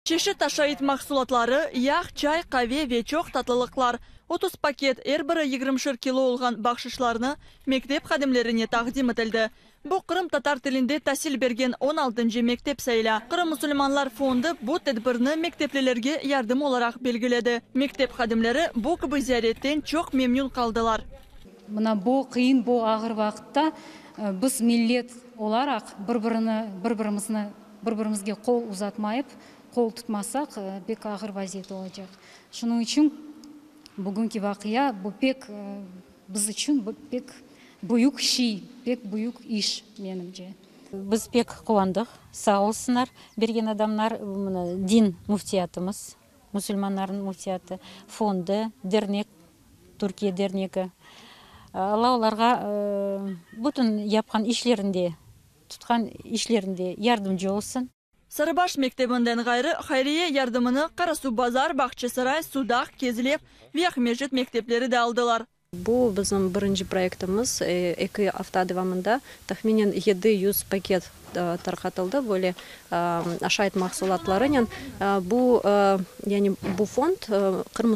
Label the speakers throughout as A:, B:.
A: Çeşit aşayt mahsulatları, yağ, çay, qave ve çoq tatlılıqlar, 30 paket, er biri yigirmişer kilo olğan bahşışlarnı mektep hadimlerine taqdim etildi. Bu, qırımtatar tilinde tasil bergen on altıncı mektep sayıla. Qırım musulmanlar fondu bu tedbirni mekteplilerge yardım olaraq belgiledi. Mektep hadimleri bu kibi ziyaretten çoq memnün qaldılar.
B: Mına bu qıyın, bu ağır vaqıtta biz millet olaraq bir-birini, bir-birimizni, bir-birimizge qol uzatmayıp, qol tutmasaq, pek ağır vaziyet olacaq. Şunıñ içün bugünki vaqia, bu pek biz içün bu pek büyük şiy, pek büyük iş, menimce.
C: Biz pek quvandıq, sağ olsunlar bergen adamlar, mına din müftiyatımız, musulmanlarnıñ müftiyatı, fondı, dernek, Türkiye dernegi. Alla olarğa bütün yapqan işlerinde, tutqan işlerinde yardımcı olsun.
A: Sarıbaş mektebinden ğayrı, hayriye yardımını Qarasuvbazar, Bağçasaray, Sudaq, Kezlev ve Aqmescit mektepleri de aldılar.
D: Bu bizim birinci proyektimiz. Eki afta devamında tahminen 700 paket tarqatıldı, böyle aşayt mahsulatlarınen. Bu, yani bu fond Qırım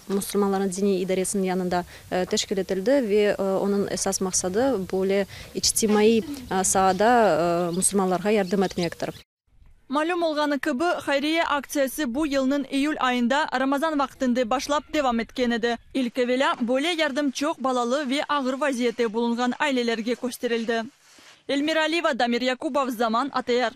D: musulmanlarınıñ diniy idaresiniñ yanında teşkil etildi ve onıñ esas maqsadı böyle içtimaiy saada musulmanlarğa yardım etmektir.
A: Malüm olğanı kibi, hayriye aktsiyası bu yılnıñ iyül ayında Ramazan vaqtında başlap devam etken edi. İlk evelâ, böyle yardım çoq balalı ve ağır vaziyette bulunğan ailelerge kösterildi. Elmira Aliyeva, Damir Yakubov, Zaman ATR.